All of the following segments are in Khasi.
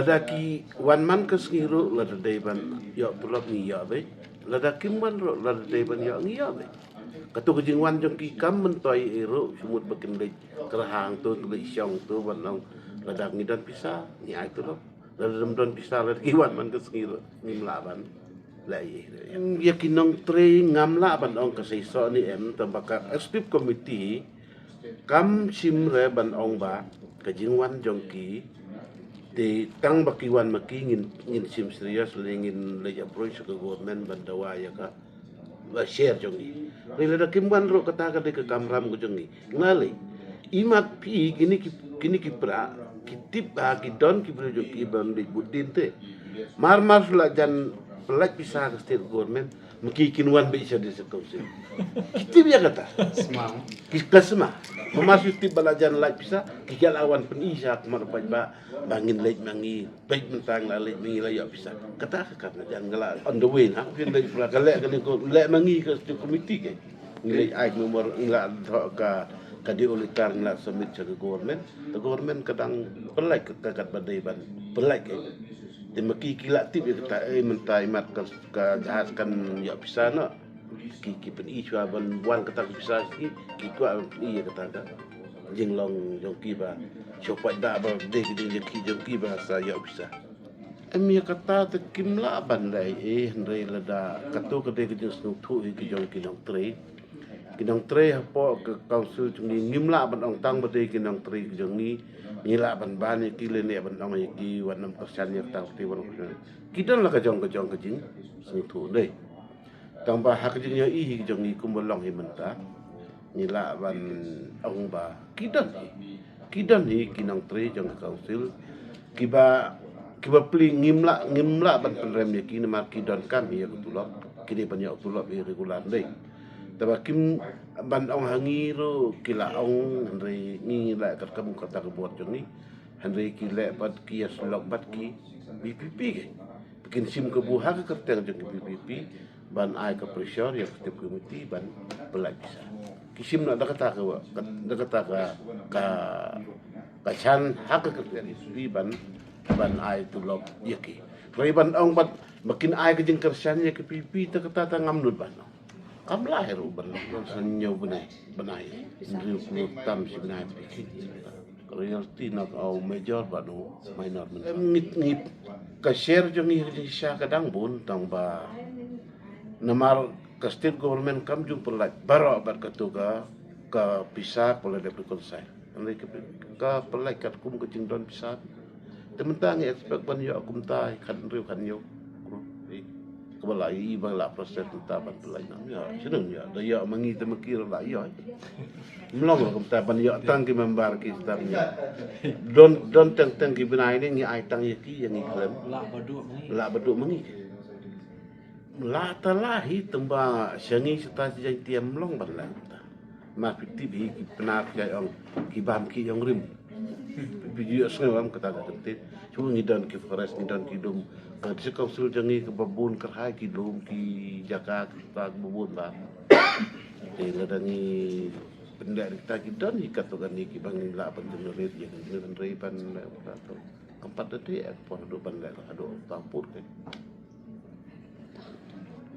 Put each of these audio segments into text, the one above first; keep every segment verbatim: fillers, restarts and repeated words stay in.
Lada ki wan man ka sngi ruh, lada dei ban ïoh tulop ngi ïoh beit. Lada kim wan ruh, lada dei ban ïoh ngi ïoh beit. Kato ka jingwan jong ki kam myntoi ei ruh, shu mut ba kin leit kyrhang to, kin leit shong to ban ong, lada ngi don pisa ngi ai tulop. Lada dang don pisa, lada ki wan man ka sngi ruh, ngim lah ban leh ei ei. Ïa ki nongtrei ngam lah ban ong ka seisoh ne em, tang ba ka executive committee kam shim re ban ong ba ka jingwan jong ki, te tang ba ki wan ma ki, ngin, ngin shim serious, lane ngin leit approach ka government ban dawa ïa ka, ba share jong ngi. Hynrei lada kim wan ruh, kata ka dei ka kamram ka jong ngi. Nga lei, imat phi, kine ki, kine ki para, ki tip ba ki don ki briew jong ki ban leit bud dien te. Mar mar shu la jan pyllait pisa ka state government, ma ki kin wan beit sha district council. Ki tip ïa kata. Sma. Ki ka sma. Mar mar shu tip ba la jan lait pisa, ki la wan pyni sha khmat u paidbah ba ngin leit ma ngi, peit mynta ngi la leit ma ngi, la ïoh pisa. Kata ka kam, la jan, nga la on the way na, phin leit pula, ka leh kane, ko leh ma ngi ka state committee ke. Ngi leit ai memor, ngi la thoh ka, ka D O letter, ngi la submit sha ka government. Ka government ka dang pyllait ka, ka katba dei ban pyllait ke. Te ma ki, ki la tip ïa kata, eh, mynta imat ka, ka jahaj kan ïoh pisa noh. Ki, ki pyni shuwa ban wan kata ka pisa, ki, ki kwah ban pyni ïa kata ka jinglong jong ki ba shu pait da ba dei ka jingjia ki jong ki ba sa ïoh pisa. Em, ïa kata te kim lah ban leh ei ei, hynrei lada kato ka dei ka jingsngewthuh hi ki jong ki nongtrei. Ki nongtrei hapoh ka council jong ngi, ngim lah ban ong tang ba dei ki nongtrei ki jong ngi, ngi lah ban ban ïa ki lane ban ong ïa ki, wat nym kyrshan ïa kata, wat nym kyrshan. Ki don la ka jong ka jong ka jingsngewthuh dei. Tang ba ha ka jingïohi hi jong ngi kumba long hi mynta, ngi lah ban ong ba ki don hi, ki don hi ki nongtrei jong ka council kiba, kiba plie, ngim lah, ngim lah ban pynrem ïa ki namar ki donkam hi ïa ka tulop, ki dei ban ïoh tulop hi regular dei. Te ba kim, ban ong ha ngi ruh ki la ong, hynrei ngi la kat kam kata ka bor jong ngi, hynrei ki leh bad ki, ïa shlok bad ki VPP ke. Kin shim kabu ha ka kyrteng jong ki VPP ban ai ka pressure ïa ka executive committee ban pyllait pisa. Ki shim na da kata ka, da kata ka, ka, ka shan ha ka kyrteng VPP ban, ban ai tulop ïa ki. Hynrei ban ong ban, ba kin ai ka jingkyrshan ïa ka VPP, te kata te ngam nud ban ong. Kam lah hi ruh ban long, ban san hynñiew bnai, bnai. Hynriew klur tam shi bnai. Ka royalty na ka, u major bad u minor mynta. Em, ngi, ngi, ka share jong ngi shisha ka dang bun, tang ba namar ka state government kam ju pyllait baroh bad kato ka, ka pisa ba la dep reconcile. Hynrei ka, ka pyllait katkum ka jingdon pisa. Te mynta ngi expect ban ïoh kumta khathynriew khathynñiew. Kaba la ïohi ba la process mynta ban pyllait na. Ïa, shisha ïa, da ïoh ma ngi te ma ki ruh la ïoh. Ym long ruh kumta ban ïoh tang ki member ki star ïa. Don, don teng teng ki bnai ne ngi ai tang ïa ki, ïa ngi khlem. Lah ba duh ma ngi. Lah ba duh ma ngi. Lah ta lah hi, tang ba sha ngi sha ta sha Jaiñtia ym long ban lah kumta. Ma phi tip hi ki Pnar ki ong ki bam ki ïong rim. Phi ju ïohsngew em kata ka kyntien. Shu ngi don ki forest, ngi don ki lum. Ka district council jong ngi kaba bun kyrhai ki lum, ki jaka, ki kata kaba bun ba. Te lada ngi pyndep kita ki don hi katto katne kiba ngin lah ban generate ïa, ngin generate ban, eh, kata to. Kam pat da te, eh, por haduh ban leh haduh tam pur ke.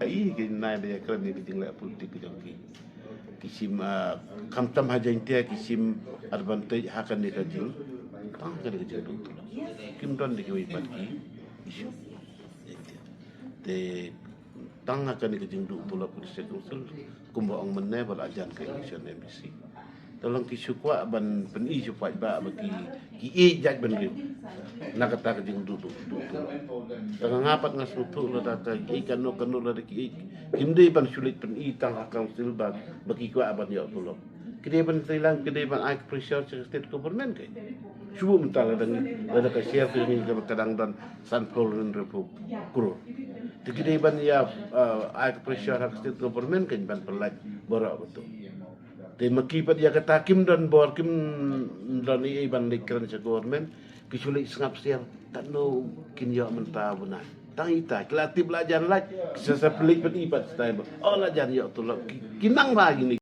Ai, ki nai ba ïa kren ïa ka jingleh politik ka jong ki. Ki shim, ah, khamtam ha Jaiñtia ki shim advantage ha kane ka jing, tang kane ka jingduh. Kim don da kiwei pat ki issue. Te tang ha kane ka jingduh tulop ka district council, kumba ong mynne ba la jan ka election MDC. Te long ki shu kwah ban pyni sha paidbah ba ki, ki ïeit jaitbynriew na kata ka jingduh, duh, duh, duh. Te nga pat nga sngewthuh lada ka ïeit kano kano, lada ki ïeit, kim dei ban shu leit pyni tang ha council ba, ba ki kwah ban ïoh tulop. Ki dei ban treilang, ki dei ban ai ka pressure sha ka state government ke. Shu mynta lada ngi, lada ka share ka ngi ka dang don sanphew hynriewphew klur. Te ki dei ban ïa, uh, ai ka pressure ha ka state government ke ban pyllait baroh kato. Te ma ki pat ïa kata kim don bor, kim don ei ei ban leit kren sha government, ki shu leit sngap siar, katno kin ïoh mynta bnai. Tang ita, ki la tip la jan lait, ki sa sa pynleit pat i pat stai ba. Oh, la jan ïoh tulop, ki, ki nang ba kine.